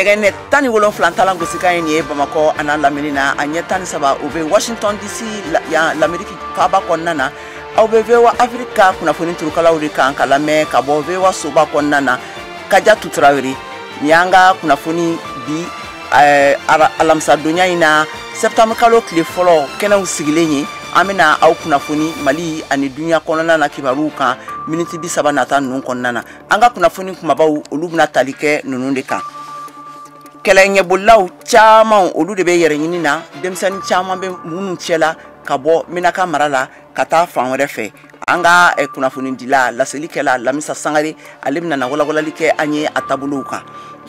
Nɛgɛ 17 talan gosikan ye nin ye Bamakɔ a n'a lamini na, a ɲɛ 13 o bɛ Washington DC yan l'Amérique faaba kɔnɔna na. Aw bɛ VOA Afrique ka kunnafoni turukalaw de kan ka lamɛn ka bɔ VOA soba kɔnɔna na. Kajatu Tarawele nin y'an ka kunnafoni bi alamisadonya in na, septembre kalo tile fɔlɔ kɛnɛw sigilen ye. An bɛna aw kunnafoni Mali ani dunuya kɔnɔna na kibaruw kan miniti 30 nata ninnu kɔnɔna na. An ka kunnafoni kumabaw olu bɛna tali kɛ ninnu de kan. Kɛlɛ ɲɛbolilaw caman olu de bɛ yɛrɛ ɲini na, denmisɛnnin caman bɛ minnu cɛla ka bɔ Menaka mara la ka taa fan wɛrɛ fɛ. An ka kunnafonidila laselikɛla Lamisa Sangare ale bɛna na walawalali kɛ an ye a taabolow kan.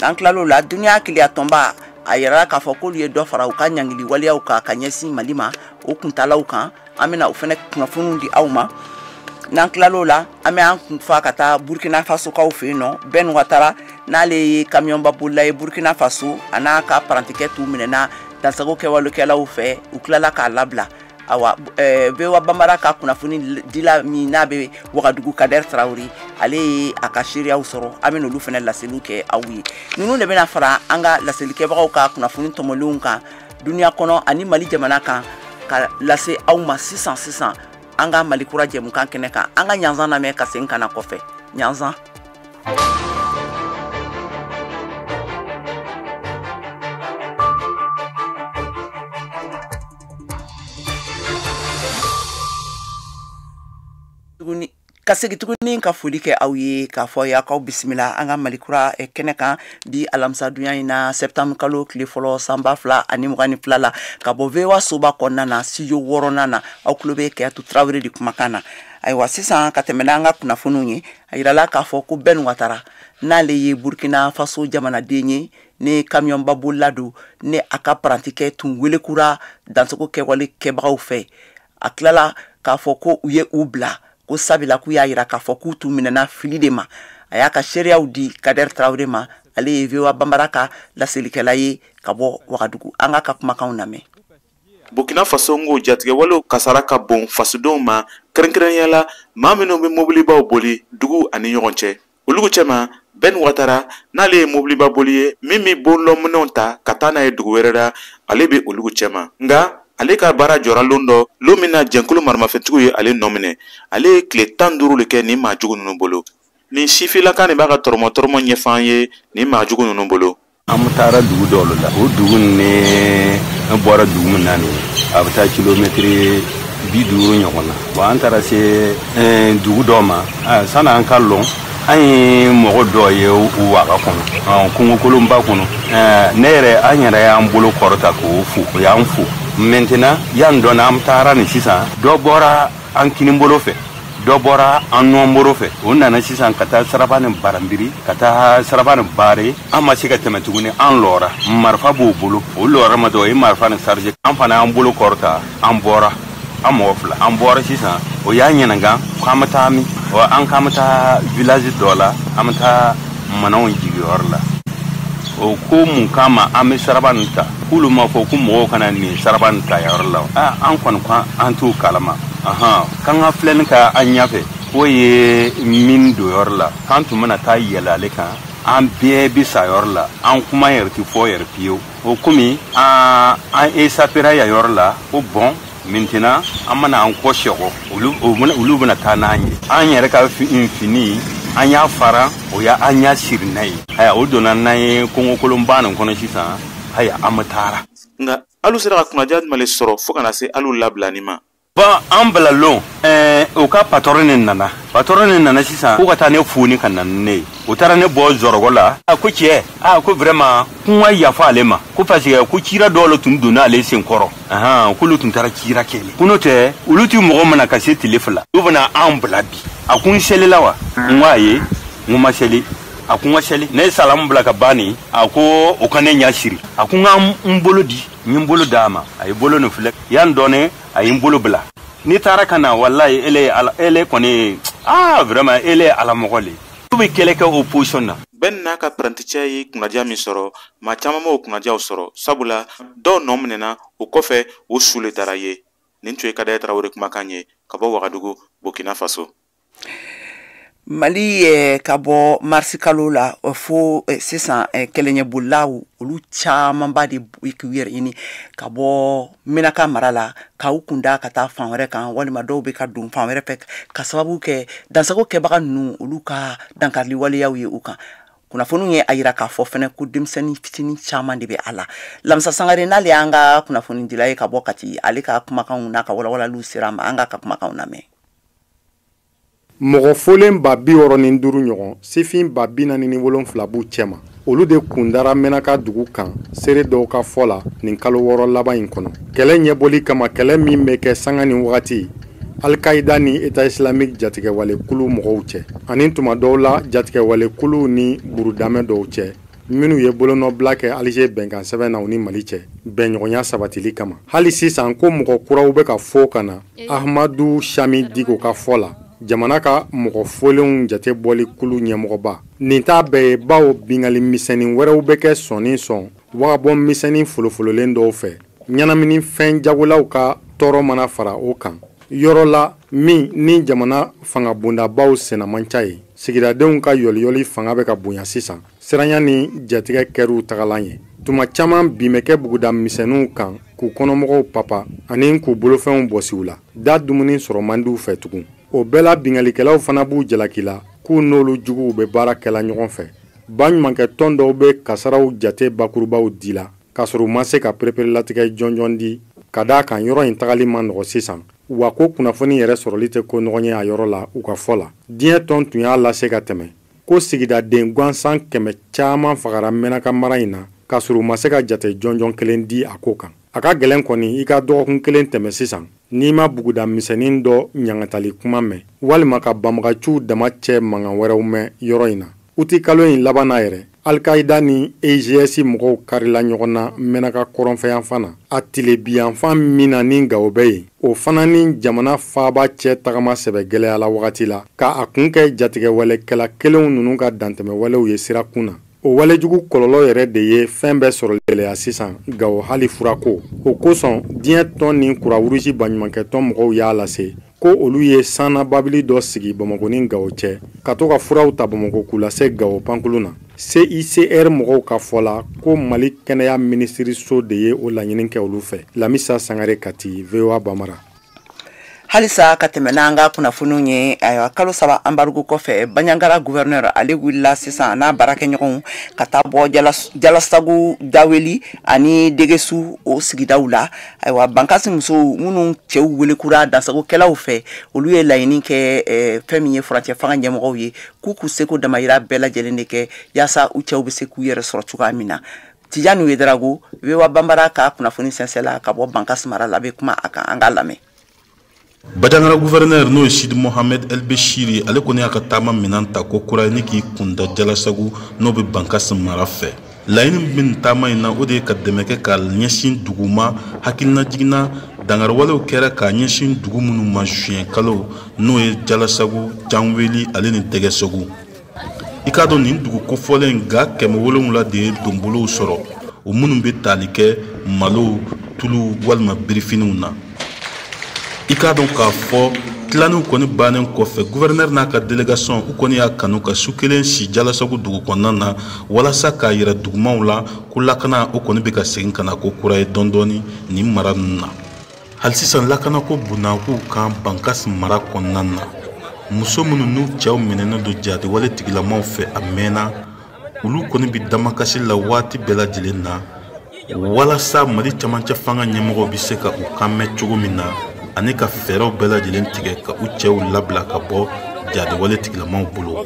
N'an tilal'o la, dunuya keleya tɔnba a yirala k'a fɔ k'olu ye dɔ fara u ka ɲangili waleyaw kan ka ɲɛsin Mali ma o kuntalaw kan. An bɛna o fɛnɛ kunnafoniw di aw ma. N'an tilal'o la, an bɛ an kun fa ka taa Burkina Faso kaw fɛ yen nɔ. Ben Ouattara n'ale ye kamiyɔnba bolila ye Burkina Faso, a n'a ka parantikɛ t'u minɛna dansago kɛwalekɛlaw fɛ, u tilala k'a labila. Awa, VOA Bambara ka kunnafoni dila min n'a bɛ Wagadugu, Kader Traoré, ale ye a ka seereyaw sɔrɔ. An bɛ n'olu fɛnɛ laseliw kɛ aw ye. Ninnu de bɛna fara an ka laselikɛbagaw ka kunnafoni tɔmɔlenw kan dunuya kɔnɔ ani Mali jamana kan ka lase aw ma sisan sisan an ka Mali kura jɛmukan kɛnɛ kan. An ka ɲanzan lamɛn ka segin ka na kɔfɛ. Ɲanzan. Tuguni ka segin tuguni ka foli kɛ aw ye k'a fɔ aw k'aw bisimila an ka Mali kura kɛnɛ kan bi alamisadonya in na, septembre kalo tile fɔlɔ san 2022 la, ka bɔ VOA soba kɔnɔna na, studio wɔɔrɔnan na. Aw tulo bɛ Kayatu Tarawele de kumakan na. Ayiwa, sisan ka tɛmɛ n'an ka kunnafoniw ye, a yirala k'a fɔ ko Ben Ouattara n'ale ye Burkina Faso jamanaden ye, ni kamiyɔnba bolila don, ni a ka parantikɛ tun welekura dansago kɛwale kɛbagaw fɛ. A tilala k'a fɔ ko u ye u bila ko sabila k'u y'a yira k'a fɔ k'u tun minɛna fili de ma. A y'a ka seereyaw di Kader Traoré ma, ale ye VOA Bambara ka laselikɛla ye ka bɔ Wagadugu. An k'a ka kumakanw lamɛn. Burkina Faso ngo jatigɛwalew kasara ka bon fasodenw ma, kɛrɛnkɛrɛnnenya la maa minnu bɛ mobilibaw boli dugu ani ɲɔgɔn cɛ. Olu cɛma Ben Ouattara n'ale ye mobiliba boli ye min bɛ bonlɔminɛnw ta ka taa n'a ye dugu wɛrɛ la, ale bɛ olu cɛma. Nka ale ka baara jɔra lon dɔ, lon min na jɛnkulu maramafɛntigiw ye ale nɔ minɛ. Ale ye tile 15 de kɛ nin maa jugu ninnu bolo. Nin sifinlaka nin b'a ka tɔrɔmɔ-tɔrɔmɔ ɲɛfɔ an ye nin maa jugu ninnu bolo. An bɛ taara dugu dɔw la, o dugu ni an bɔra dugu min na nin ye, a bɛ taa kilomɛtiri 50 ɲɔgɔn na. Bon, an taara se dugu dɔw ma, sani an ka lɔn, an ye mɔgɔ dɔw ye u waga kɔnɔ, kungokolonba kɔnɔ. Ne yɛrɛ, an yɛrɛ y'an bolo kɔrɔta k'o fo, o y'an fo. Maintenant, yan dɔɔnin an taara nin sisan, dɔ bɔra an kinibolo fɛ, dɔ bɔra an nɔnbolo fɛ. O nana sisan ka taa saraba ni baranbiri, ka taa saraba ni baare. An ma se ka tɛmɛ tuguni, an lɔra. Marifa b'o bolo, o lɔra ma dɔrɔn, o ye marifa ni chargé. An fana y'an bolo kɔrɔta, an bɔra, an mɔgɔ fila, an bɔra sisan. O y'a ɲininka k'an bɛ taa min? Ɔ, an k'an bɛ taa village dɔ la, an bɛ taa mananw jigiyɔrɔ la. O ko mun kama an bɛ saraba nin ta? K'olu m'a fɔ ko mɔgɔw kana nin saraba nin ta yɔrɔ la. An kɔni ko an t'o kalama. Ahan, k'an ka filɛli kɛ an ɲɛfɛ, k'o ye min don yɔrɔ la, k'an tun bɛna taa yɛlɛ ale kan, an bɛɛ bɛ sa yɔrɔ la, an kuma yɛrɛ tɛ fɔ yɛrɛ fiyewu. O komi an échappera yan yɔrɔ la, ko bon, maintenant an mana an kɔ sɛgɔ, olu bɛna taa n'an ye. An yɛrɛ ka fini, an y'a fara, o y'a an y'a siri n'a ye. Ayiwa, o donna n'an ye kungokolonba nin kɔnɔ sisan. Ayiwa, an bɛ taara. Nka alu sera ka kunnaja jumɛn de sɔrɔ fo ka na se alu labilani ma? Bon, an bila lon, o ka patron nin nana. Patron nin nana sisan, k'u ka taa ne foni ka na ni ne ye. O taara ne bɔ zɔrɔgɔ la. A ko cɛ, a ko vraiment, ko n ka yafa ale ma. Ko parce que ko cira dɔw le tun donna ale sen kɔrɔ. Ahan, k'olu tun taara cira kɛ le. Ko n'o tɛ, olu ti mɔgɔ mana ka se tile 2. Olu bɛna an bila bi. A ko n selila wa? N ko ayi, n ko ma seli. A ko n ka seli. Ne ye salamu bila ka ban nin, a ko o ka ne ɲɛ siri. A ko n ka n bolo di. N ye n bolo d'a ma. A ye bolo nin filɛ. Yan dɔɔnin, a ye n bolo bila. N'i taara ka na, walayi, ele ye ala, ele kɔni, vraiment, ele ye ala mɔgɔ le ye. Olu bɛ kɛlɛ kɛ o position na. Ben n'a ka paranticɛ ye kunnadiya min sɔrɔ, maa caman m'o kunnadiyaw sɔrɔ, sabula dɔw nɔ minɛna o kɔfɛ, o su le taara ye. Nin tun ye Kader Traoré kumakan ye ka bɔ Wagadugu, Burkina Faso. Mali ka bɔ marisikalo la fo sisan, kɛlɛɲɛbolilaw olu camanba de k'u yɛrɛ ɲini ka bɔ Menaka mara la k'u kunda ka taa fan wɛrɛ kan, walima dɔw bɛ ka don fan wɛrɛ fɛ ka sababu kɛ dansago kɛbaga ninnu olu ka dankarili waleyaw ye u kan. Kunnafoniw ye a yira k'a fɔ fɛnɛ ko denmisɛnnin fitinin caman de bɛ a la. Lamisa Sangare, n'ale y'an ka kunnafonidila ye ka bɔ Kati, ale ka kumakanw n'a ka walawalaliw sera a ma. An k'a ka kumakanw lamɛn. Mɔgɔ folen 65 000 ɲɔgɔn, sifin 47 000 b'u cɛma. Olu de kundara Mɛnaka dugu kan, seere dɔw ka fɔ la, nin kalo 6 laban in kɔnɔ, kɛlɛ ɲɛbɔli kama, kɛlɛ min bɛ kɛ sanga ni wagati Alikayida ni État islamique jatigɛwalekulu mɔgɔw cɛ, ani tuma dɔw la jatigɛwalekulu ni burudamɛ dɔw cɛ minnu ye bolonɔbila kɛ Alize bɛnkan sɛbɛn na u ni Mali cɛ bɛnɲɔgɔnya sabatili kama. Hali sisan ko mɔgɔ kuraw bɛ ka fɔ ka na. Ahmadu Shami Diko ka fɔ la, jamana ka mɔgɔ folenw jate bɔli kulu ɲɛmɔgɔba, nin t'a bɛɛ ye, bawo bingali misɛnnin wɛrɛw bɛ kɛ sɔnni sɔn wagabɔ misɛnnin folofololen dɔw fɛ. Ɲɛnamini fɛn jagolaw ka tɔɔrɔ mana fara o kan, yɔrɔ la min ni jamana fangabondabaw senna man ca ye, sigidadenw ka yɔliyɔli fanga bɛ ka bonya sisan. Siranya ni jatigɛ kɛr'u tagalan ye. Tuma caman bin bɛ kɛ buguda misɛnninw kan k'u kɔnɔmɔgɔw papa ani k'u bolofɛnw bɔsi u la. Da dumuni sɔrɔ man di u fɛ tugun. O bɛɛ la, bingalikɛlaw fana b'u jalaki la k'u n'olu juguw bɛ baara kɛla ɲɔgɔn fɛ. Baɲumankɛ tɔn dɔw bɛ kasaraw jate bakurubaw di la, k'a sɔrɔ u ma se ka pereperelatigɛ jɔnjɔn di, ka d'a kan yɔrɔ in tagali man nɔgɔ sisan, wa ko kunnafoni yɛrɛ sɔrɔli tɛ ko nɔgɔn ye a yɔrɔ la. U ka fɔ la, diɲɛ tɔn tun y'a lase ka tɛmɛ ko sigidaden gansan kɛmɛ caman fagara Mɛnaka mara in na, k'a sɔrɔ u ma se ka jate jɔnjɔn kelen di a ko kan. A ka gɛlɛn kɔni i ka dɔgɔkun kelen tɛmɛ sisan n'i ma buguda misɛnnin dɔ ɲangatali kuma mɛn, walima ka banbagaciw dama cɛ mankan wɛrɛw mɛn yɔrɔ in na. Uti kalo in laban na yɛrɛ, Alikayida ni EIGS mɔgɔw karila ɲɔgɔn na Mɛnaka kɔrɔnfɛyanfan na, a tilebiyanfan min na ni Gawo bɛ yen. O fana ni jamana faaba cɛ tagama sɛbɛ gɛlɛyala wagati la, ka a kun kɛ jatigɛwalekɛla kelenw ninnu ka dantɛmɛwalew ye sirakun na. O walejugu kɔlɔlɔ yɛrɛ de ye fɛn bɛɛ sɔrɔ gɛlɛya sisan Gawo, hali furako. O kosɔn, diɲɛ tɔn ni Kurawurusi baɲumankɛtɔn mɔgɔw y'a lase ko olu ye sanna babili dɔ sigi Bamakɔ ni Gawo cɛ, ka to ka furaw ta Bamakɔ k'u lase Gawo pankulu na. CICR mɔgɔw ka fɔ la ko Mali kɛnɛya minisiriso de ye o laɲini kɛ olu fɛ. Lamisa Sangare, Kati, VOA Bambara. Halisa ka tɛmɛ n'an ka kunnafoniw ye, ayiwa, kalo 3 embargo kɔfɛ, Banjagara gouverneur ale wulila sisan n'a baarakɛɲɔgɔnw ka taa bɔ Jalasagu, Daweli ani Degesu, o sigidaw la. Ayiwa, Bankasi musow minnu cɛw welekura dansagokɛlaw fɛ, olu ye laɲini kɛ fɛn min ye furancɛ fanga ɲɛmɔgɔw ye, k'u k'u seko damayira bɛɛ lajɛlen de kɛ yaasa u cɛw bɛ se k'u yɛrɛ sɔrɔ cogoya min na. Tijani Wedarago, VOA Banbara ka kunnafoni sɛnsɛnla ka bɔ Bankasi mara la, bɛ kuma a kan. An k'a lamɛn. Banjagara gouverneur, n'o ye Sidi Mohamed El Beshiri, ale kɔni y'a ka taama minan ta ko kura ye ni k'i kunda Jalasagu, n'o bɛ Bankasi mara fɛ. Laɲini min bɛ nin taama in na, o de ye ka dɛmɛ kɛ ka ɲɛsin dugu ma hakilina jiginna dangariwalew kɛra k'a ɲɛsin dugu minnu ma juin kalo, n'o ye Jalasagu, Janweli ale ni Dɛgɛsɛgu. I k'a dɔn, nin dugu kofɔlen ga 700 de ye donbolow sɔrɔ, o minnu bɛ tali kɛ malo, tulu walima birifiniw na. I k'a dɔn k'a fɔ tilaniw kɔni bannen kɔfɛ, gouverneur n'a ka délégation u kɔni y'a kanu ka su kelen si Jalasagu dugu kɔnɔna na, walasa k'a yira dugumaw la ko lakana o kɔni bɛ ka segin ka na ko kura ye dɔɔni dɔɔni nin mara ninnu na. Hali sisan lakanako bunnakow kan Bankasi mara kɔnɔna na, muso minnu n'u cɛw minɛnen don jatiwale tigilamaw fɛ a mɛnna, olu kɔni bɛ damakasi la waati bɛɛ lajɛlen na, walasa Mali camancɛ fanga ɲɛmɔgɔw bɛ se ka u kan mɛn cogo min na, ani ka fɛɛrɛw bɛɛ lajɛlen tigɛ ka u cɛw labila ka bɔ jadiwale tigilamaw bolo.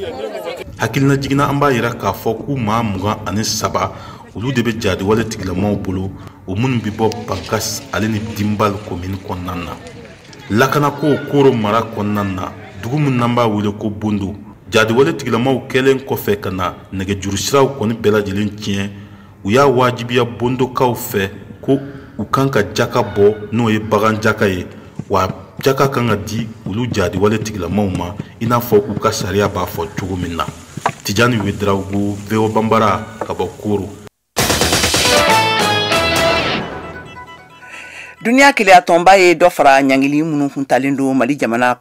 Hakilina jiginna, an b'a yira k'a fɔ k'u maa 23, olu de bɛ jadiwale tigilamaw bolo, o minnu bɛ bɔ Bankas ale ni Dinbal komini kɔnɔna na. Lakanako Koro mara kɔnɔna na, dugu min n'an b'a wele ko Bondo, jadiwale tigilamaw kɛlen kɔfɛ ka na nɛgɛjuru siraw kɔni bɛɛ lajɛlen tiɲɛ, u y'a wajibiya Bondokaw fɛ ko u kan ka jaka bɔ, n'o ye bagan jaka ye, wa jaka kan ka di olu jadiwale tigilamaw ma, i n'a fɔ u ka sariya b'a fɔ cogo min na. Tijani Wedarawogo, VOA Banbara, ka bɔ Koro. Duniya kelenya tɔnba ye dɔ fara ɲangili minnu kun talen don Mali jamana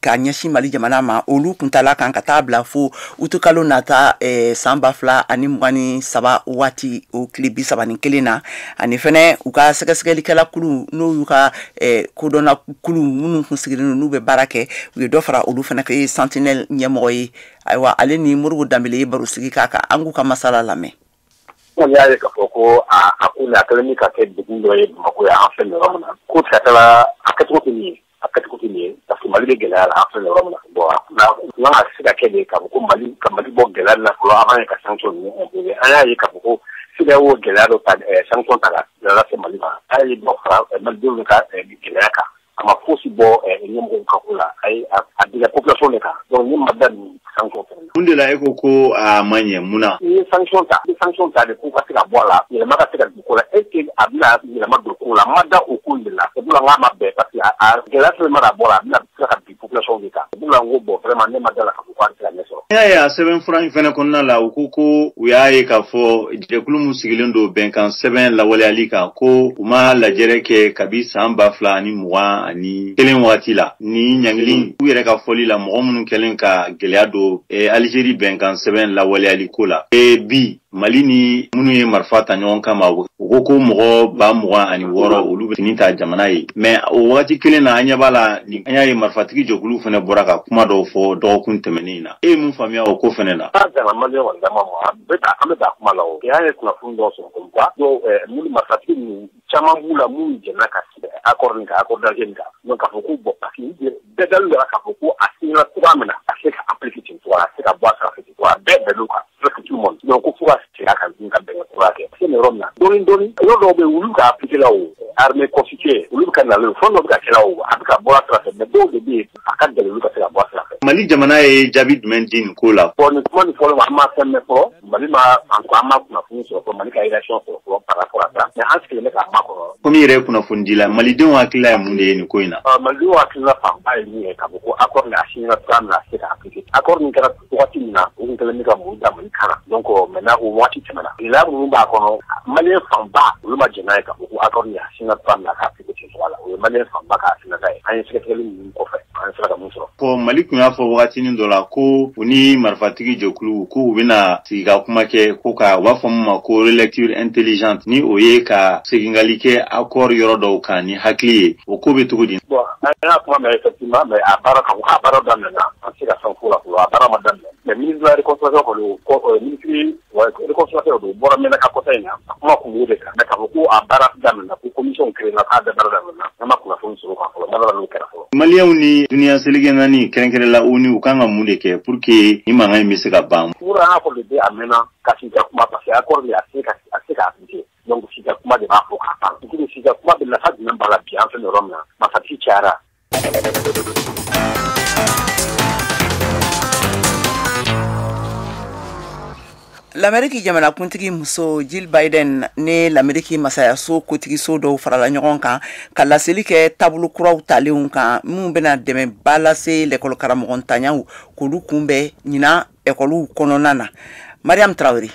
ka ɲɛsin Mali jamana ma, olu kuntala kan ka taa bila fo utukalo nata san 2023 waati o tile 31 na. Ani fɛnɛ u ka sɛgɛsɛgɛlikɛla kulu, n'o y'u ka kodɔnna kulu minnu kun sigilen n'u bɛ baara kɛ, u ye dɔ fara olu fɛnɛ kɛ Sentinelle ɲɛmɔgɔ ye. Ayiwa, ale ni Moribo Danbele ye baro sigi k'a kan, an k'u ka masala lamɛn. Kɔni y'a ye k'a fɔ ko a ko a kɛlen bɛ ka kɛ degun dɔ ye Bamakɔ yan, an filɛ nin yɔrɔ min na. Ko tigɛ a kɛcogo tɛ nin ye, a kɛcogo tɛ nin ye, parce que Mali bɛ gɛlɛya la, an filɛ nin yɔrɔ min na. Bon, a kun kan ka se ka kɛ de k'a fɔ ko Mali ka Mali bɔ gɛlɛya nin na fɔlɔ avant ka sanction ninnu imposer. An y'a ye k'a fɔ ko CEDEAO gɛlɛya dɔ ta, sanction ta ka lase Mali ma, a ye dɔ fara malidenw ka gɛlɛya kan. A ma fosi bɔ ɲɛmɔgɔw ka ko la, a ye a dira population de kan. Donc ne ma da nin sanction fɛnɛ na. Mun de la e ko ko a ma ɲɛ, mun na? N'i ye sanction ta, i ye sanction ta de k'u ka se ka bɔ a la, yɛlɛma ka se ka don ko la. Est ce que a bɛna yɛlɛma don ko la? N ma da o ko in de la. C'est pour cela n k'a ma bɛn, parce que a gɛlɛya fɛn mana bɔ a la, a bɛna tila ka bin population de kan. C'est pour cela n ko bon, vraiment ne ma da la k'a fɔ ko a bɛ se ka ɲɛ sɔrɔ. N y'a ye a sɛbɛnfura in fɛnɛ kɔnɔna la, u ko ko u y'a ye k'a fɔ jɛkulu min sigilen don bɛnkan sɛbɛn lawaleyali kan, ko u ma lajɛrɛ kɛ kabi san 2021 waati la. Ni ɲangili, u yɛrɛ ka fɔli la, mɔgɔ minnu kɛlen ka gɛlɛya don Algérie bɛnkan sɛbɛn lawaleyali ko la. Bi Mali ni minnu ye marifa ta ɲɔgɔn kama, u ko ko mɔgɔ 26,000 olu bɛ fini ta jamana ye. Mais o wagati kelen na, an ɲɛ b'a la, an y'a ye marifatigi jɛkulu fɛnɛ bɔra ka kuma dɔw fɔ dɔgɔkun tɛmɛnen in na. E ye mun faamuya o ko fɛnɛ na? An jana maliyɛn kɔni dama ma, an bɛ an bɛ taa kuma la o. An ye kunnafoni dɔw sɔrɔ comme quoi dɔw minnu marifatigi ninnu caman b'u la minnu jɛnna ka accord nin kan, accord d'Alger nin kan. Donc k'a fɔ ko bon, parce que bɛɛ dalen don a la k'a fɔ ko a signera cogoya min na, a se ka appliquer ten cogoya la, a se ka bɔ a sira fɛ ten cogoya la, bɛɛ bɛnn'o kan, presque tout le monde. Donc ko fo ka segin a kan tuguni ka bɛnkan kura kɛ. Se nin yɔrɔ min na, dɔɔni dɔɔni, yɔrɔ dɔw bɛ yen, olu ka appliquer la o, armée constituée, olu bɛ ka nalen, fɛn dɔ bɛ ka kɛ la o, a bɛ ka bɔ a sira fɛ, mais dɔw de bɛ yen, a ka gɛlɛn olu ka se ka bɔ a sira fɛ. Mali jamana ye jaabi jumɛn di nin ko la? Bon, nin kuma nin fɔlen, an ma fɛn mɛn fɔlɔ. Mali ma, en tout cas an ma kunnafoni sɔrɔ fɔlɔ, Mali ka réaction sɔrɔ fɔlɔ par rapport à ça, mais an sigilen bɛ k'a makɔnɔ. Komi i yɛrɛ ye kunnafonidi la, malidenw hakilila ye mun de ye nin ko in na? Malidenw hakilila fanba ye min ye, k'a fɔ ko accord nin a signera cogoya min na, a se ka appliquer. Accord nin kɛra wagati min na, u kun kɛlen bɛ ka mun da Mali kan na. Donc maintenant o waati tɛmɛna, gɛlɛya minnu b'a kɔnɔ, maliyɛn fanba olu ma jɛn n'a ye k'a fɔ ko accord nin a signera cogoya min na, a ka appliquer ten cogoya la. O ye maliyɛn fanba ka hakilinata ye. An ye sɛgɛsɛgɛli ninnu kɔfɛ, an sera ka mun sɔrɔ? Ko Mali tun y'a fɔ wagatinin dɔ la ko u ni marifatigi jɛkulu ko u bɛna sigi ka kuma kɛ, ko ka u b'a fɔ min ma ko relecture intelligente, ni o ye ka seginkali kɛ accord yɔrɔ dɔw kan ni hakili ye. O ko bɛ cogo di? Bon, an y'a kuma mɛn effectivement, mais a baara ka k'a baara daminɛna, an tɛ se ka fɛn f'o la fɔlɔ, a baara ma daminɛ. Mais ministre de la réconciliation kɔni, o ministre réconciliation don, o bɔra Mɛnaka kɔsa in na, a kuma kun b'o de kan. Mais k'a fɔ ko a baara daminɛna, ko commission créée k'a bɛɛ baara daminɛna, an ma kunnafoni sɔrɔ o kan fɔlɔ, n'a n'o kɛra fɔlɔ. Maliyɛnw ni duniya seleke naani, kɛrɛnkɛrɛn la ONU, u kan ka mun de kɛ pour que ni mankan in bɛ se ka ban? Wura, an y'a fɔ depuis a mɛnna ka sigi ka kuma, parce que accord nin a se ka appliquer. Donc sigi ka kuma de b'a fɔ k'a ban. Sigi ka kuma bɛ nafa jumɛn b'a la bi, an filɛ nin yɔrɔ min na, marifatigi cayara? Lameriki jamanakuntigi muso Jill Biden ni Lameriki masayaso kotigiso dɔw farala ɲɔgɔn kan ka laseli kɛ taabolo kuraw talenw kan, minnu bɛna dɛmɛba lase lɛkɔli karamɔgɔntanyaw k'olu kunbɛn ɲinan ekɔliw kɔnɔna na. Mariam Tarawele.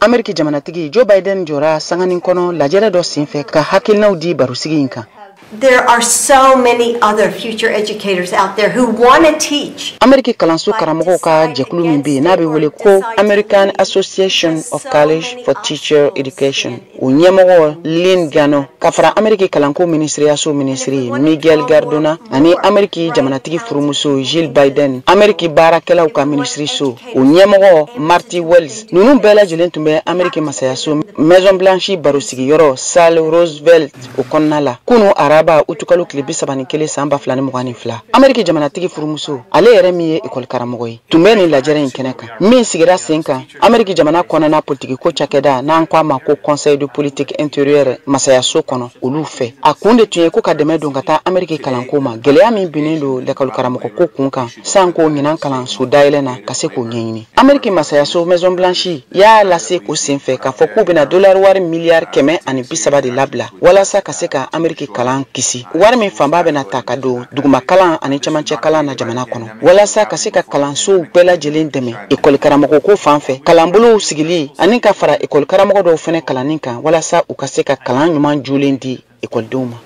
Ameriki jamanatigi Joe Biden jɔra sanganin kɔnɔ lajɛrɛ dɔ senfɛ ka hakilinaw di barosigi in kan. There are so many other future educators out there who want to teach. Ameriki kalanso karamɔgɔw ka jɛkulu min bɛ yen n'a bɛ wele ko American Association of College for Teacher Education, o ɲɛmɔgɔ Lynn Gannon, ka fara Ameriki kalanko minisiriyaso minisiri Miguel Cardona ani Ameriki jamanatigi furumuso Jill Biden, Ameriki baarakɛlaw ka minisiriso o ɲɛmɔgɔ Marty Wells, ninnu bɛɛ lajɛlen tun bɛ Ameriki masayaso Maison Blanche barosigiyɔrɔ Salle Roosevelt o kɔnɔna la kunu araba, utukalo tile 31 san 2022. Ameriki jamanatigi furumuso, ale yɛrɛ min ye ekɔli karamɔgɔ ye, tun bɛ nin lajɛrɛ in kɛnɛ kan min sigira sen kan Ameriki jamana kɔnɔna politikiko cakɛda n'an ko a ma ko Conseil de politique intérieure masayaso kɔnɔ olu fɛ. A kun de tun ye ko ka dɛmɛ don ka taa Ameriki kalanko ma, gɛlɛya min binnen don lɛkɔli karamɔgɔ ko kun kan sanko ɲinan kalanso dayɛlɛ na, ka se k'o ɲɛɲini. Ameriki masayaso Maison Blanche y'a lase o sen fɛ k'a fɔ k'u bɛna dolari wari miliyari 130 de labila walasa ka se ka Ameriki kalan kisi, wari min fanba bɛna ta ka don duguma kalan ani camancɛ kalan na jamana kɔnɔ, walasa ka se ka kalansow bɛɛ lajɛlen dɛmɛ ekɔli karamɔgɔ ko fan fɛ, kalanbolow sigili ani ka fara ekɔli karamɔgɔ dɔw fɛnɛ kalanni kan, walasa u ka se ka kalan ɲuman jolen di ekɔlidenw ma.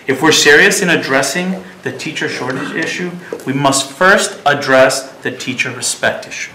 If we're serious in addressing the teacher shortage issue, we must first address the teacher respect issue.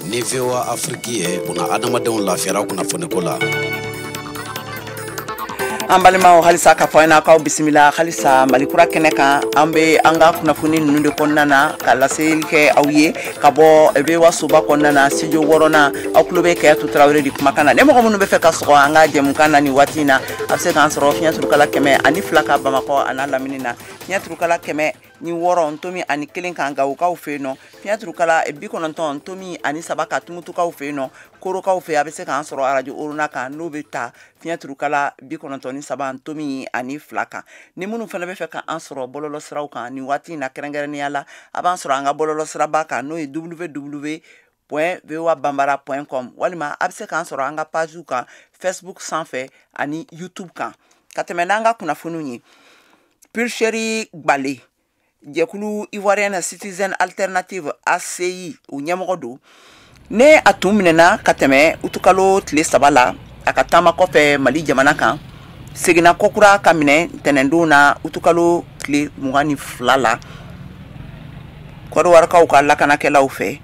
Ni VOA Afrique ye buna adamadenw lafiyara kunnafoniko la. An balimaw, halisa ka fɔ n'aw bisimila halisa Malikura kɛnɛ kan. An bɛ an ka kunnafoni ninnu de kɔnɔna na ka laseli kɛ aw ye ka bɔ VOA soba kɔnɔna na, studio 6nan. Aw tulo bɛ Kayatu Tarawele de kumakan na. Ne mɔgɔ minnu bɛ fɛ ka sɔgɔ an ka jɛmukan na nin waati in na, a bɛ se k'an sɔrɔ fiɲɛ turukala 102 ka Bamakɔ a n'a lamini na, fiɲɛ turukala 106.1 kan Gawokaw fɛ yen nɔ, fiɲɛ turukala 90.3 ka Tumutukaw fɛ yen nɔ, Korokaw fɛ a bɛ se k'an sɔrɔ arajo Orona kan, n'o bɛ ta fiɲɛ turukala 93.2 kan. Ni minnu fana bɛ fɛ k'an sɔrɔ bɔlɔlɔsiraw kan nin waati in na, kɛrɛnkɛrɛnnenya la, a b'an sɔrɔ an ka bɔlɔlɔsiraba kan, n'o ye www.voabambara.com, walima a bɛ se k'an sɔrɔ an ka pagew kan Facebook sanfɛ ani YouTube kan. Ka tɛmɛ n'an ka kunnafoniw ye, Pulchérie Gbalet, jɛkulu Ivoirienne Citizen Alternative ACI o ɲɛmɔgɔ don, ne a tun minɛna ka tɛmɛ utukalo tile 3 la a ka taama kɔfɛ Mali jamana kan, seginna kɔkura ka minɛ ntɛnɛndon na utukalo tile 22 la Kɔdiwarikaw ka lakanakɛlaw fɛ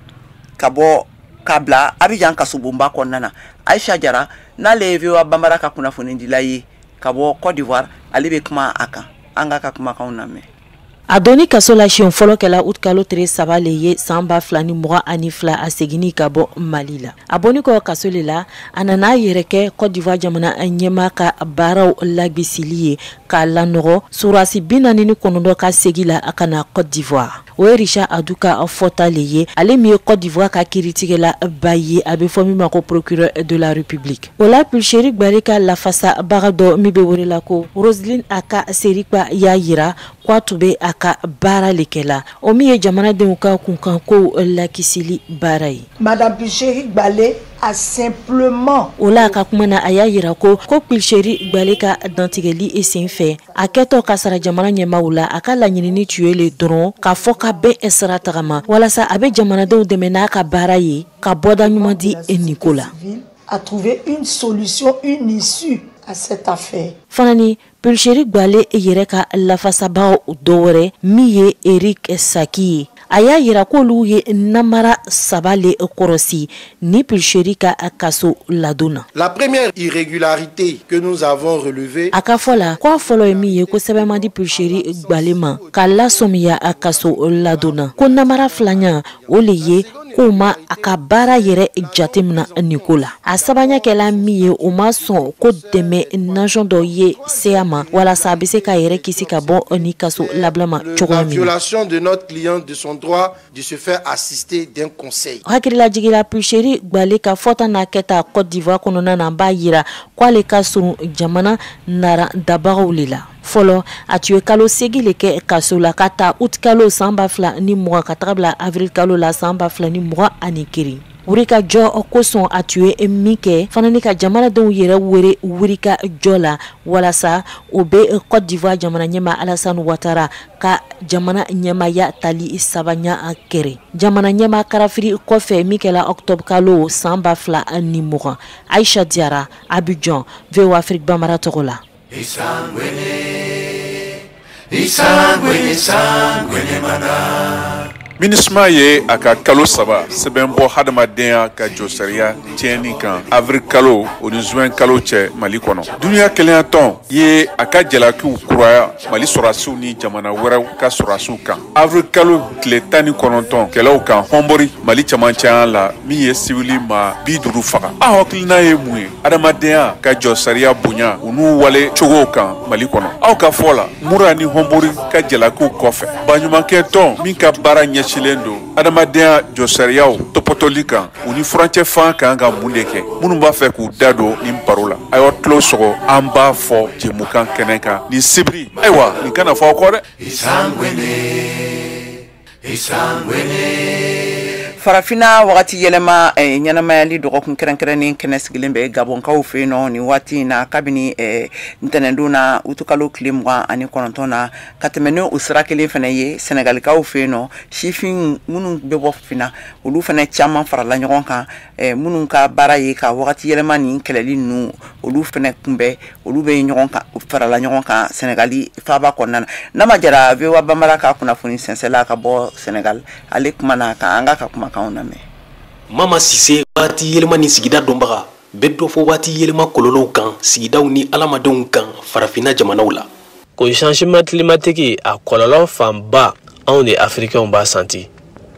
ka bɔ k'a bila Abidjan kasobonba kɔnɔna na. Aisha Jara, n'ale ye VOA Bambara ka kunnafonidila ye ka bɔ Côte d'Ivoire, ale bɛ kuma a kan. An k'a ka kumakanw lamɛn. A donni kaso la siɲɛ fɔlɔ kɛla utikalo tile 3 le ye san 2022, a seginni ka bɔ Mali la. A bɔni kɔ kaso le la, a nana a yɛrɛ kɛ Côte d'Ivoire jamana ɲɛmaa ka baaraw lagbesili ye k'a lanɔgɔ surasi 49 ka segi la a ka na Côte d'Ivoire. O ye Richard Adou ka fɔta le ye, ale min ye Côte d'Ivoire ka kiiritigɛla ba ye, a bɛ fɔ min ma ko procureur de la République. O la, Pulchérie Gbalet ka lafasabaga dɔ min bɛ wele la ko Roselyne Aka Serikpa y'a yira k'a tun bɛ a ka baara le kɛla, o min ye jamanadenw ka kunkankow lakisili baara ye. Madame Pulchérie Gbalet a simplement. O la, a ka kuma na, a y'a yira ko Pulchérie Gbalet ka dantigɛli sen fɛ, a kɛtɔ ka sara jamana ɲɛmaaw la, a ka laɲinini tun ye le dɔrɔn k'a fɔ ka bɛn sira tagama walasa a bɛ jamanadenw dɛmɛ n'a ka baara ye ka bɔda ɲuman di nin ko la. A trouvé une solution, une issue à cette affaire. Fana ni Pulchérie Gbalet yɛrɛ ka lafasabaaw dɔ wɛrɛ min ye Eric Saki ye, a y'a yira k'olu ye namara 3 le kɔrɔsi ni Pulchérie ka kaso ladon na. La première irrégularité que nous avons relevée. A ka fɔ la, k'a fɔlɔ ye min ye, ko sɛbɛn man di Pulchérie Gbalet ma k'a lasɔmiya a kaso ladon na. Ko namara filanan, o le ye k'o ma a ka baara yɛrɛ jatemina nin ko la. A sabanan kɛla min ye, o ma sɔn ko dɛmɛ nasɔn dɔ ye se a ma walasa a bɛ se k'a yɛrɛ kisi ka bɔ ni kaso labila ma cogoya min na. La violation de notre client de son droit de se faire assister d'un conseil. Hakililajigila, Pulchérie Gbalet ka fɔta n'a kɛta Côte d'Ivoire kɔnɔna na, b'a yira k'ale ka surun jamana nara dabagaw le la. Fɔlɔ, a tun ye kalo 8 le kɛ kaso la ka taa utikalo san 2020 ka taga bila avril kalo la san 2021. Wulikajɔ kosɔn a tun ye min kɛ fana ni ka jamanadenw yɛrɛ wele wulikajɔ la walasa o bɛ Côte d'Ivoire jamana ɲɛmaa Alassane Ouattara ka jamana ɲɛmaaya tali sabanan kɛrɛ. Jamana ɲɛmaa karafiri kɔfɛ min kɛla octobre kalo san 2020. Aisha Diarra, Abidjan, VOA Afrique Bambara tɔgɔ la. Isangwene, isangwene, sangwene mana. MINUSMA ye a ka kalo 3 sɛbɛn bɔ hadamadenya ka jɔsariya tiɲɛni kan avril kalo o ni juin kalo cɛ Mali kɔnɔ. Duniya kelenyatɔn ye a ka jalakiw kuraya Mali sɔrɔdasiw ni jamana wɛrɛw ka sɔrɔdasiw kan avril kalo tile 19 kɛlɛw kan Hɔnbori Mali cɛmancɛya la min ye siwili maa 50 faga. Aw hakilina ye mun ye hadamadenya ka jɔsariya bonya u n'u wale cogow kan Mali kɔnɔ? Aw ka fɔ la Mura ni Hɔnbori ka jalakiw kɔfɛ, baɲumankɛ tɔn min ka baara ɲɛsin don adamadenya jɔsariyaw tɔpɔtɔli kan u ni furancɛ fan kan ka mun de kɛ? Minnu b'a fɛ k'u da don nin baro la, a y'aw tulo sɔgɔ, an b'a fɔ jɛmukan kɛnɛ kan nin sibiri. Ayiwa, nin kana fɔ aw kɔ dɛ. Farafinna wagati yɛlɛma ɲɛnamayali dɔgɔkun kɛrɛnkɛrɛnnen kɛnɛ sigilen bɛ Gabɔnkaw fɛ yen nɔ nin waati in na kabini ntɛnɛndon na utukalo tile 29 na ka tɛmɛ ni o sira kelen fana ye Sɛnɛgalikaw fɛ yen nɔ sifin minnu bɛ bɔ finna olu fana caman farala ɲɔgɔn kan minnu ka baara ye ka wagati yɛlɛma nin kɛlɛli ninnu olu fana kunbɛn olu bɛ ɲɔgɔn kan farala ɲɔgɔn kan Sɛnɛgali faaba kɔnɔna na. Nama Jara VOA Bambara ka kunnafoni sɛnsɛnla ka bɔ Sɛnɛgali, ale kumana kan an ka kumakanw lamɛn. Mama Sise, waati yɛlɛma ni sigida dɔnbaga bɛ dɔ fɔ waati yɛlɛma kɔlɔlɔw kan sigidaw ni alamadenw kan farafinna jamanaw la. Ko changement climatique a kɔlɔlɔ fanba anw de Africains b'a santi.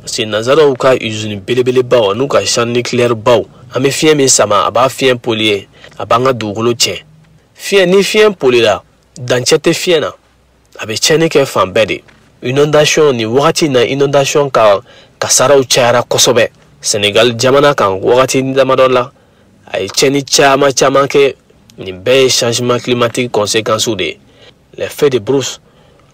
Parce que nanzaraw ka usine belebelebaw n'u ka champ nucléaire baw, an bɛ fiɲɛ min sama a b'a fiɲɛ polluer, a b'an ka dugukolo tiɲɛ. Fiɲɛ ni fiɲɛ polluera, dancɛ tɛ fiɲɛ na, a bɛ tiɲɛni kɛ fan bɛɛ de. Inondation ni wagati na inondation ka kasaraw cayara kosɛbɛ Senegal jamana kan wagati damadɔ la, a ye tiɲɛni caman caman kɛ. Nin bɛɛ ye changement climatique conséquences de ye. Les feux de brousse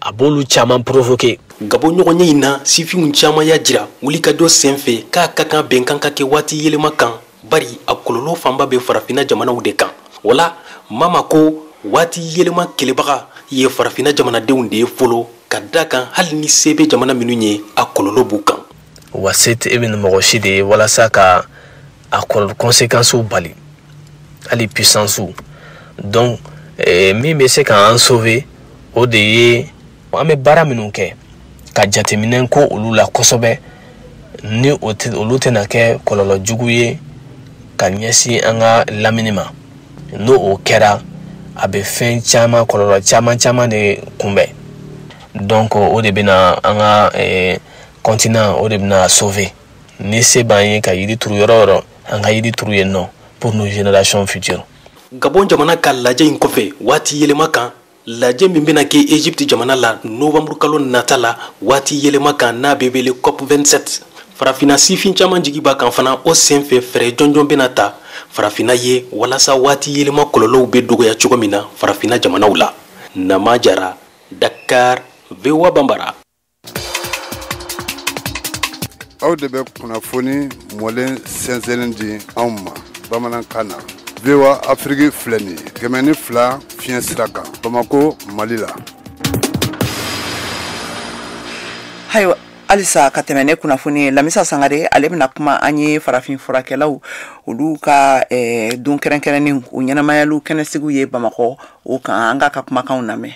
a b'olu caman provoquer. Gabon ɲɔgɔnye in na sifinw caman y'a jira wulikajɔ senfɛ k'a ka kan bɛnkan ka kɛ waati yɛlɛma kan, bari a kɔlɔlɔ fanba bɛ farafinna jamanaw de kan. Wala Mama ko waati yɛlɛma kɛlɛbaga ye farafinna jamanadenw de ye fɔlɔ, ka da kan hali ni se bɛ jamana minnu ye a kɔlɔlɔ b'u kan. Wa se tɛ e bɛ mɔgɔ si de ye walasa ka a conséquences bali, hali puissance. Donc min bɛ se k'an sauver o de ye an bɛ baara minnu kɛ ka jateminɛ ko olu la kosɛbɛ, ni olu tɛna kɛ kɔlɔlɔ jugu ye ka ɲɛsin an ka lamini ma. N'o o kɛra a bɛ fɛn caman kɔlɔlɔ caman caman de kunbɛn. Donc o de bɛna an ka continent o de bɛna sauver. Ni se b'an ye ka yiri turu yɔrɔ o yɔrɔ, an ka yiri turu yen nɔ pour nos générations futures. Gabon jamana ka lajɛ in kɔfɛ waati yɛlɛma kan, lajɛ min bɛna kɛ Egypte jamana la novembre kalo nata la waati yɛlɛma kan n'a bɛ wele COP 27. Farafinna sifin caman jigi b'a kan fana o senfɛ fɛɛrɛ jɔnjɔn bɛna ta farafinna ye walasa waati yɛlɛma kɔlɔlɔw bɛ dɔgɔya cogo min na farafinna jamanaw la. Nama Jara, Dakar, VOA Bambara. Aw de bɛ kunnafoni mɔlen sɛnsɛnnen di anw ma bamanankan na. VOA Afrique filɛ nin ye 102 fiɲɛ sira kan Bamako, Mali la. Ayiwa, halisa ka tɛmɛ ne kunnafoni ye, Lamisa Sangare ale bɛna kuma an ye farafin furakɛlaw olu ka don kɛrɛnkɛrɛnnen u ɲɛnamayaliw kɛnɛsigiw ye Bamakɔ o kan, an k'a ka kumakanw lamɛn.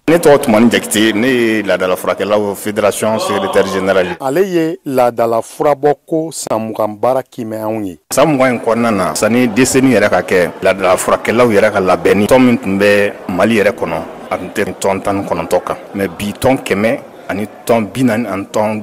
Ne tɔgɔ Tumani Jakite, ne ye laadala furakɛlaw fédération secrétaire général. Ale ye laadala furabɔ ko san 20 baara kimɛ anw ye. San 20 in kɔnɔna na, sanni décennie yɛrɛ ka kɛ, laadala furakɛlaw yɛrɛ ka labɛnni tɔn min tun bɛ Mali yɛrɛ kɔnɔ, a tun tɛ tɔn 19 kan. Mais bi tɔn 100 ani tɔn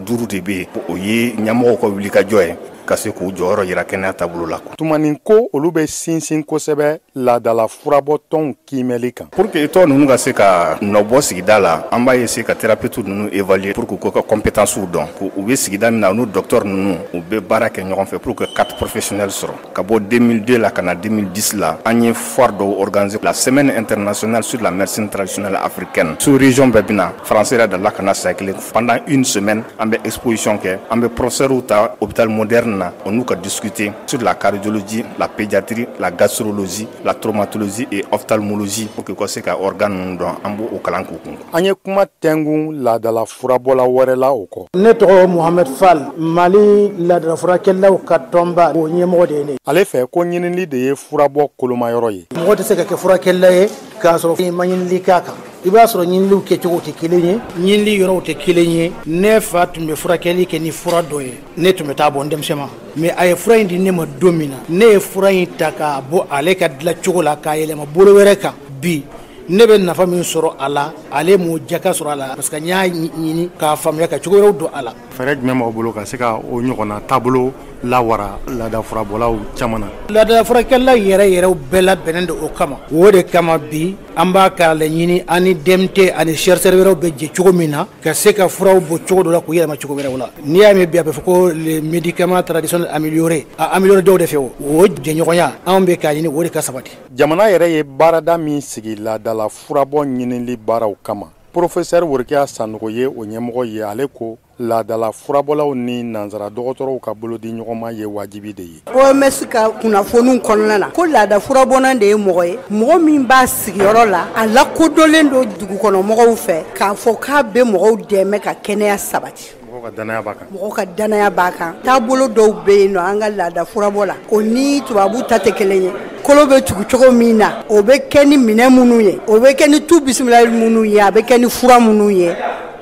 45 de bɛ yen. O ye ɲɛmɔgɔw ka wulikajɔ ye ka se k'u jɔyɔrɔ yira kɛnɛya taabolo la. Tumani ko olu bɛ sinsin kosɛbɛ laadala furabɔ tɔnw kiimɛli kan. Pour que tɔn ninnu ka se ka nɔbɔ sigida la, an b'a essayer ka thérapeute ninnu évaluer pour que k'u ka compétences dɔn. U bɛ sigida min na, u n'u docteur ninnu u bɛ baara kɛ ɲɔgɔn fɛ pour que carte professionnelle sɔrɔ. Ka bɔ 2002 la ka na 2010 la, an ye foire dɔw organiser, la semaine internationale sur la médecine traditionnelle africaine. Sous région bɛɛ bɛ na, français yɛrɛ delila ka na siɲɛ kelen. Pendant une semaine, an bɛ exposition kɛ, an bɛ professeurs ta hôpital moderne na, on nous a discuté sur la cardiologie, la pédiatrie, la gastrologie, la traumatologie et ophtalmologie pour que se ka organe ninnu dɔn, an b'o kalan k'u kun. An ye kuma tɛngun laadala furabɔla wɛrɛ la o kɔ. Ne tɔgɔ Mohamed Fall, Mali laadala furakɛlaw ka tɔnba o ɲɛmɔgɔ de ye ne. Ale fɛ ko ɲinili de ye furabɔ kolomayɔrɔ ye. Mɔgɔ tɛ se ka kɛ furakɛlila ye k'a sɔrɔ i ma ɲinili k'a kan. I b'a sɔrɔ ɲiniliw kɛcogo tɛ kelen ye, ɲinili yɔrɔw tɛ kelen ye. Ne fa tun bɛ furakɛli kɛ ni fura dɔ ye, ne tun bɛ taa bɔ n denmisɛnma, mais a ye fura in di ne ma don min na, ne ye fura in ta k'a bɔ ale ka dilancogo la k'a yɛlɛma bolo wɛrɛ kan. Bi ne bɛ nafa min sɔrɔ a la, ale m'o jaka sɔrɔ a la, parce que n y'a ɲini k'a faamuya ka cogo wɛrɛw don a la. Fɛɛrɛ jumɛn b'aw bolo ka se ka o ɲɔgɔnna taabolo lawara laada furabɔlaw caman na? Laada furakɛla yɛrɛ yɛrɛw bɛɛ labɛnnen don o kama. O de kama bi an b'a k'a laɲini an ni DMT ani chercheurs wɛrɛw bɛ jɛ cogo min na ka se ka furaw bɔ cogo dɔ la k'u yɛlɛma cogo wɛrɛw la. N'i y'a mɛn bi a bɛ fɔ ko les médicaments traditionnels améliorés, a amélioré dɔw de fɛ, o jɛɲɔgɔnya anw bɛ k'a ɲini o de ka sabati. Jamana yɛrɛ ye baarada min sigi laadala furabɔ ɲinili baaraw kama, professeur Worokiya Sanogo ye o ɲɛmɔgɔ ye. Ale ko laadala furabɔlaw ni nansara dɔgɔtɔrɔw ka bolodi ɲɔgɔnma ye wajibi de ye. OMS ka kunnafoniw kɔnɔna na ko laada furabɔnna de ye mɔgɔ ye, mɔgɔ min b'a sigiyɔrɔ la, a lakodɔnlen don dugukɔnɔmɔgɔw fɛ k'a fɔ k'a bɛ mɔgɔw dɛmɛ ka kɛnɛya sabati. Mɔgɔw ka danaya b'a kan. Mɔgɔw ka danaya b'a kan. Taabolo dɔw bɛ yen nɔ an ka laada furabɔ la, o ni tubabu ta tɛ kelen ye. Kolo bɛ tugu cogo min na, o bɛ kɛ ni minɛn minnu ye, o bɛ kɛ ni tu bisimila minnu ye, a bɛ kɛ ni fura minnu ye,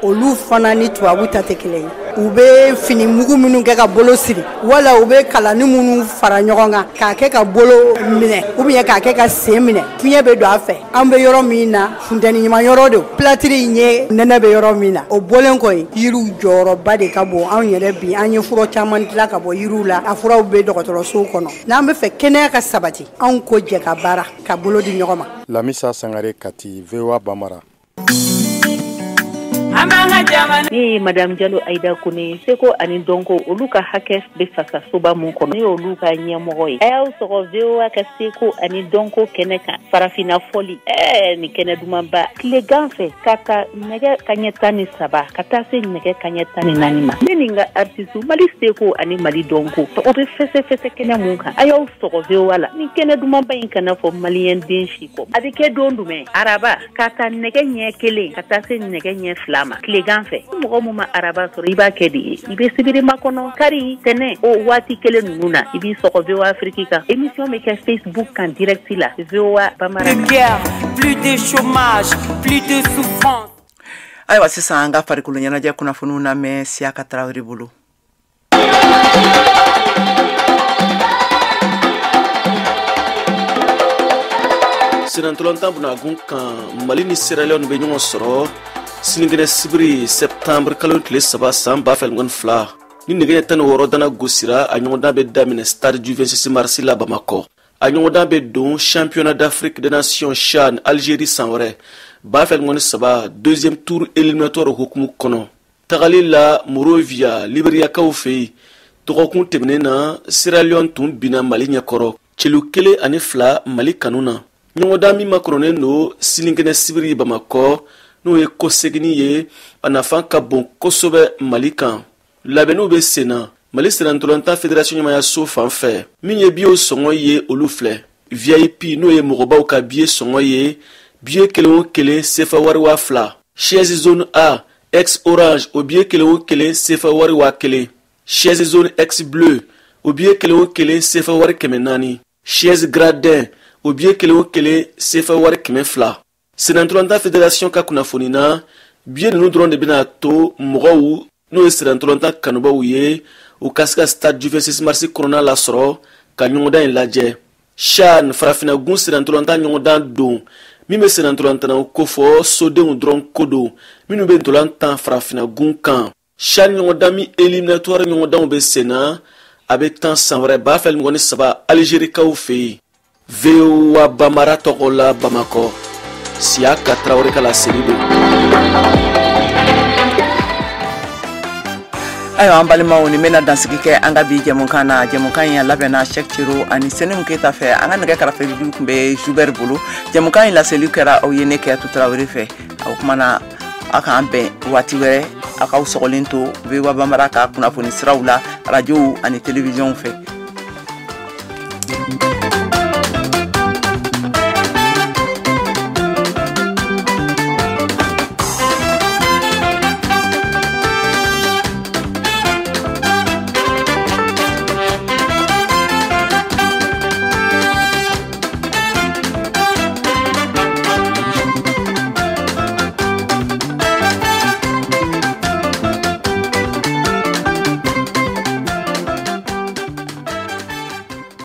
olu fana ni tubabu ta tɛ kelen ye. U bɛ fini mugu minnu kɛ ka bolo siri, wala u bɛ kalani minnu fara ɲɔgɔn kan k'a kɛ ka bolo minɛ ou bien k'a kɛ ka sen minɛ, fiɲɛ bɛ don a fɛ. An bɛ yɔrɔ min na, funteni ɲuman yɔrɔ don, pilatiri in ye nɛnɛ bɛ yɔrɔ min na. O bɔlen kɔ yen, yiriw jɔyɔrɔba de ka bon. Anw yɛrɛ bi an ye fura caman dilan ka bɔ yiriw la, a furaw bɛ dɔgɔtɔrɔsow kɔnɔ. N'an bɛ fɛ kɛnɛya ka sabati, anw ko jɛ ka baara ka bolo di ɲɔgɔn ma. Lamisa Sangare, Kati, VOA Bambara. Ne ye Madame Jalo Ayida Kone, seko ani dɔnko olu ka hakɛ bɛ fasa soba mun kɔnɔ, ne y'olu ka ɲɛmɔgɔ ye. A y'aw sɔgɔ VOA ka seko ani dɔnko kɛnɛ kan, farafinna fɔli, nin kɛnɛ dumanba, tilegan fɛ ka ta nɛgɛ kaɲɛ 13 ka taa se nɛgɛ kaɲɛ 14 ma. Ne ni n ka artiste Mali seko ani Mali dɔnko o bɛ fɛsɛfɛsɛ kɛnɛ mun kan, a y'aw sɔgɔ VOA la. Nin kɛnɛ dumanba in kana fɔ maliyɛn den si kɔ. A bɛ kɛ don jumɛn? Araba ka ta nɛgɛ ɲɛ 1 ka taa se nɛgɛ ɲɛ 2 ma tilegan fɛ. Mɔgɔ mun ma araba sɔrɔ, i b'a kɛ de ye, i bɛ sibiri makɔnɔ, kari, tɛnɛ, o waati kelen ninnu na, i b'i sɔgɔ VOA Afrique kan. Émission bɛ kɛ Facebook kan direct la, VOA Bambara. De guerre, plus de chômage, plus de souffrance. Ayiwa, sisan an ka farikolo ɲɛnajɛ kunnafoniw lamɛn Siyaka Tarawele bolo. Senatɔlɔntan bunagun kan, Mali ni Sierra Leone bɛ ɲɔgɔn sɔrɔ sinikɛnɛ sibiri septembre kalo tile 3 san 2022 ni nɛgɛ 16 dana gosira. A ɲɔgɔndan bɛ daminɛ stade du 26 mars la Bamakɔ. A ɲɔgɔndan bɛ don championnat d'Afrique des nations CHAN Algérie san wɛrɛ 2023 deuxième tour éliminatoire hukumu kɔnɔ. Tagali la Monrovia Liberiyakaw fɛ yen, dɔgɔkun tɛmɛnen na Sierra Leone tun binna Mali ɲɛkɔrɔ celu 1-2 Mali kanu na. Ɲɔgɔndan min makɔnɔnen don sinikɛnɛ sibiri Bamakɔ, n'o ye kɔseginni ye, a nafa ka bon kosɛbɛ Mali kan. Labɛnniw bɛ sen na Mali sennantolatan fédération ɲɛmayaso fan fɛ. Min ye biyew sɔngɔ ye, olu filɛ: VIP, n'o ye mɔgɔbaw ka biye sɔngɔ ye, biye kelen o kelen sefa wari 2000; chaise zone A ex orange, o biye kelen o kelen sefa wari 1000; chaise zone ex bleu, o biye kelen o kelen sefa wari 400; chaise gradin, o biye kelen o kelen sefa wari 200. Sennantolatan fédération ka kunnafoni na, biye ninnu dɔrɔn de bɛna to mɔgɔw, n'o ye sennantolatan kanubaw ye, u ka se ka stade du 26 mars kɔnɔna lasɔrɔ ka ɲɔgɔndan in lajɛ. CHAN farafinna-gun sennantolatan ɲɔgɔndan don min bɛ sennantolatannaw kofɔ, sodenw dɔrɔn ko don minnu bɛ ntolan tan farafinna-gun kan. CHAN ɲɔgɔndan min éliminatoire ɲɔgɔndanw bɛ sen na, a bɛ tan san wɛrɛ 2023 Algérikaw fɛ yen. VOA Bambara tɔgɔ la Bamakɔ, Siyaka Tarawele ka laseli don. Ayiwa, an balimaw, nin bɛna dansigi kɛ an ka bi jɛmukan na. Jɛmukan in a labɛnna Cheick Cero ani Senimu Keyita fɛ. An ka nɛgɛ karafe tun bɛ Joubert bolo. Jɛmukan in laseli kɛra aw ye ne Keyatu Tarawele fɛ. O kuma na, aw k'an bɛn waati wɛrɛ. Aw k'aw sɔgɔlen to VOA Bambara ka kunnafoni siraw la, arajow ani télévision fɛ.